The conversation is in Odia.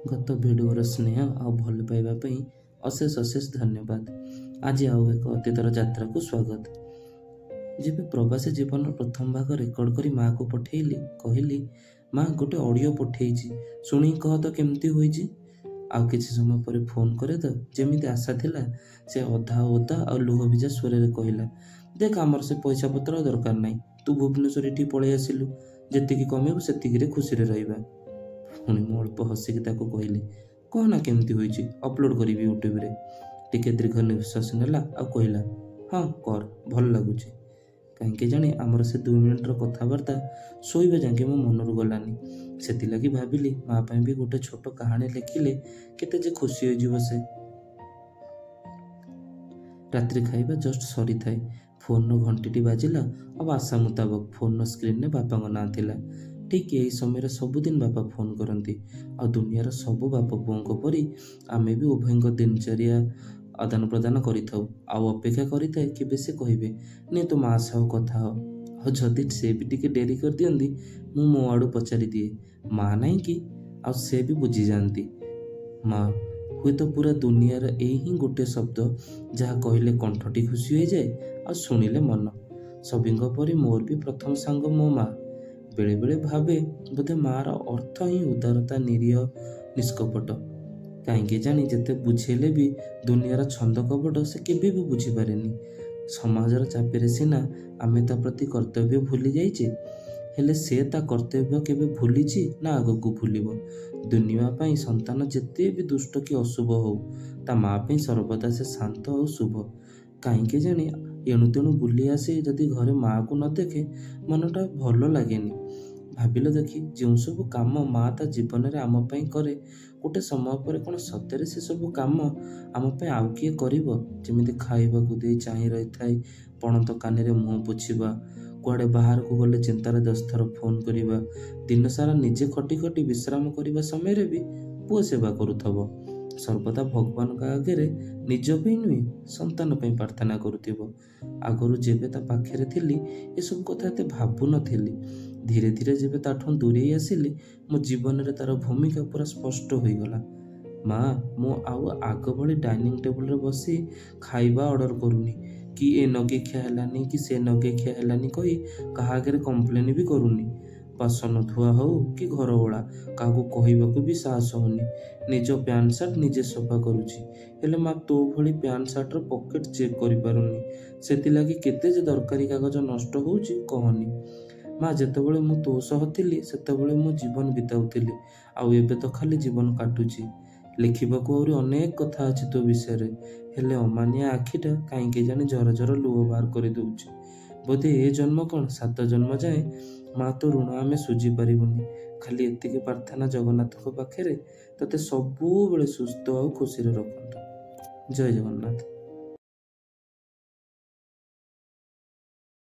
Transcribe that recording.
ଗତ ଭିଡ଼ିଓର ସ୍ନେହ ଆଉ ଭଲ ପାଇବା ପାଇଁ ଅଶେଷ ଅଶେଷ ଧନ୍ୟବାଦ। ଆଜି ଆଉ ଏକ ଅତୀତର ଯାତ୍ରାକୁ ସ୍ୱାଗତ। ଯେବେ ପ୍ରବାସୀ ଜୀବନର ପ୍ରଥମ ଭାଗ ରେକର୍ଡ଼ କରି ମାଆକୁ ପଠେଇଲି, କହିଲି, ମା ଗୋଟେ ଅଡ଼ିଓ ପଠେଇଛି, ଶୁଣିକି କହ ତ କେମିତି ହୋଇଛି। ଆଉ କିଛି ସମୟ ପରେ ଫୋନ୍ କରେ ତ ଯେମିତି ଆଶା ଥିଲା ସେ ଅଧା ଓଦା ଆଉ ଲୁହ ଭିଜା ସ୍ୱରରେ କହିଲା, ଦେଖ ଆମର ସେ ପଇସା ପତ୍ର ଦରକାର ନାହିଁ, ତୁ ଭୁବନେଶ୍ୱର ଏଠି ପଳେଇ ଆସିଲୁ, ଯେତିକି କମେଇବୁ ସେତିକିରେ ଖୁସିରେ ରହିବା। ପୁଣି ମୁଁ ଅଳ୍ପ ହସିକି ତାକୁ କହିଲି, କହ ନା କେମିତି ହୋଇଛି, ଅପଲୋଡ଼ କରିବି ୟୁଟ୍ୟୁବରେ। ଟିକେ ଦୀର୍ଘ ନିଶ୍ୱାସ ନେଲା ଆଉ କହିଲା, ହଁ କର, ଭଲ ଲାଗୁଛି। କାହିଁକି ଜାଣି ଆମର ସେ 2 ମିନିଟ୍ର କଥାବାର୍ତ୍ତା ଶୋଇବା ଯାକେ ମୋ ମନରୁ ଗଲାନି। ସେଥିଲାଗି ଭାବିଲି ମା ପାଇଁ ବି ଗୋଟେ ଛୋଟ କାହାଣୀ ଲେଖିଲେ କେତେ ଯେ ଖୁସି ହୋଇଯିବ ସେ। ରାତ୍ରି ଖାଇବା ଜଷ୍ଟ ସରିଥାଏ, ଫୋନ୍ର ଘଣ୍ଟିଟି ବାଜିଲା ଆଉ ଆଶା ମୁତାବକ ଫୋନ୍ର ସ୍କ୍ରିନ୍ରେ ବାପାଙ୍କ ନାଁ ଥିଲା। ଠିକ୍ ଏହି ସମୟରେ ସବୁଦିନ ବାପା ଫୋନ୍ କରନ୍ତି ଆଉ ଦୁନିଆର ସବୁ ବାପ ପୁଅଙ୍କ ପରି ଆମେ ବି ଉଭୟଙ୍କ ଦିନଚର୍ଯ୍ୟା ଆଦାନ ପ୍ରଦାନ କରିଥାଉ ଆଉ ଅପେକ୍ଷା କରିଥାଏ କେବେ ସେ କହିବେ, ନେ ତୋ ମା ସହ କଥା ହ। ଆଉ ଯଦି ସେ ବି ଟିକେ ଡେରି କରିଦିଅନ୍ତି, ମୁଁ ମୋ ଆଡ଼ୁ ପଚାରିଦିଏ, ମା ନାହିଁ କି? ଆଉ ସେ ବି ବୁଝିଯାଆନ୍ତି। ମା ହୁଏତ ପୁରା ଦୁନିଆର ଏଇ ହିଁ ଗୋଟେ ଶବ୍ଦ ଯାହା କହିଲେ କଣ୍ଠଟି ଖୁସି ହୋଇଯାଏ ଆଉ ଶୁଣିଲେ ମନ। ସଭିଙ୍କ ପରି ମୋର ବି ପ୍ରଥମ ସାଙ୍ଗ ମୋ ମା। ବେଳେବେଳେ ଭାବେ ବୋଧେ ମାଆର ଅର୍ଥ ହିଁ ଉଦାରତା, ନିରୀହ, ନିଷ୍କପଟ। କାହିଁକି ଜାଣି ଯେତେ ବୁଝେଇଲେ ବି ଦୁନିଆର ଛନ୍ଦ କପଟ ସେ କେବେ ବି ବୁଝିପାରେନି। ସମାଜର ଚାପରେ ସିନା ଆମେ ତା ପ୍ରତି କର୍ତ୍ତବ୍ୟ ଭୁଲି ଯାଇଛେ, ହେଲେ ସେ ତା କର୍ତ୍ତବ୍ୟ କେବେ ଭୁଲିଛି ନା ଆଗକୁ ଭୁଲିବ। ଦୁନିଆ ପାଇଁ ସନ୍ତାନ ଯେତେ ବି ଦୁଷ୍ଟ କି ଅଶୁଭ ହଉ, ତା ମା ପାଇଁ ସର୍ବଦା ସେ ଶାନ୍ତ ଆଉ ଶୁଭ। କାହିଁକି ଜାଣି ଏଣୁ ତେଣୁ ବୁଲି ଆସି ଯଦି ଘରେ ମାଆକୁ ନ ଦେଖେ, ମନଟା ଭଲ ଲାଗେନି। ଭାବିଲ ଦେଖି, ଯେଉଁ ସବୁ କାମ ମା ତା ଜୀବନରେ ଆମ ପାଇଁ କରେ, ଗୋଟେ ସମୟ ପରେ କ'ଣ ସତରେ ସେସବୁ କାମ ଆମ ପାଇଁ ଆଉ କିଏ କରିବ? ଯେମିତି ଖାଇବାକୁ ଦେଇ ଚାହିଁ ରହିଥାଏ, ପଣତ କାନିରେ ମୁହଁ ପୋଛିବା, କୁଆଡ଼େ ବାହାରକୁ ଗଲେ ଚିନ୍ତାରେ 10 ଥର ଫୋନ୍ କରିବା, ଦିନସାରା ନିଜେ ଖଟି ଖଟି ବିଶ୍ରାମ କରିବା ସମୟରେ ବି ପୁଅ ସେବା କରୁଥିବ, ସର୍ବଦା ଭଗବାନଙ୍କ ଆଗରେ ନିଜ ପାଇଁ ନୁହେଁ ସନ୍ତାନ ପାଇଁ ପ୍ରାର୍ଥନା କରୁଥିବ। ଆଗରୁ ଯେବେ ତା ପାଖରେ ଥିଲି ଏସବୁ କଥା ଏତେ ଭାବୁନଥିଲି। ଧୀରେ ଧୀରେ ଯେବେ ତାଠୁ ଦୂରେଇ ଆସିଲି, ମୋ ଜୀବନରେ ତାର ଭୂମିକା ପୁରା ସ୍ପଷ୍ଟ ହୋଇଗଲା। ମା, ମୁଁ ଆଉ ଆଗ ଭଳି ଡାଇନିଂ ଟେବୁଲରେ ବସି ଖାଇବା ଅର୍ଡ଼ର କରୁନି କି ଏ ନଗେଇଖିଆ ହେଲାନି କି ସେ ନଗେଇଖିଆ ହେଲାନି କହି କାହା ଆଗରେ କମ୍ପ୍ଲେନ୍ ବି କରୁନି। ବାସନ ଧୁଆ ହଉ କି ଘର ଓଳା, କାହାକୁ କହିବାକୁ ବି ସାହସ ହଉନି। ନିଜ ପ୍ୟାଣ୍ଟ ସାର୍ଟ ନିଜେ ସଫା କରୁଛି, ହେଲେ ମା ତୋ ଭଳି ପ୍ୟାଣ୍ଟ ସାର୍ଟର ପକେଟ୍ ଚେକ୍ କରିପାରୁନି। ସେଥିଲାଗି କେତେ ଯେ ଦରକାରୀ କାଗଜ ନଷ୍ଟ ହେଉଛି କହନି। ମା, ଯେତେବେଳେ ମୁଁ ତୋ ସହ ଥିଲି ସେତେବେଳେ ମୁଁ ଜୀବନ ବିତାଉଥିଲି, ଆଉ ଏବେ ତ ଖାଲି ଜୀବନ କାଟୁଛି। ଲେଖିବାକୁ ଆହୁରି ଅନେକ କଥା ଅଛି ତୋ ବିଷୟରେ, ହେଲେ ଅମାନିଆ ଆଖିଟା କାହିଁକି ଜାଣି ଝର ଝର ଲୁହ ବାହାର କରିଦେଉଛି। ବୋଧେ ଏ ଜନ୍ମ କ'ଣ 7 ଜନ୍ମ ଯାଏଁ ମା ତୋ ଋଣ ଆମେ ଶୁଝି ପାରିବୁନି। ଖାଲି ଏତିକି ପ୍ରାର୍ଥନା ଜଗନ୍ନାଥଙ୍କ ପାଖରେ, ତୋତେ ସବୁବେଳେ ସୁସ୍ଥ ଆଉ ଖୁସିରେ ରଖନ୍ତୁ। ଜୟ ଜଗନ୍ନାଥ।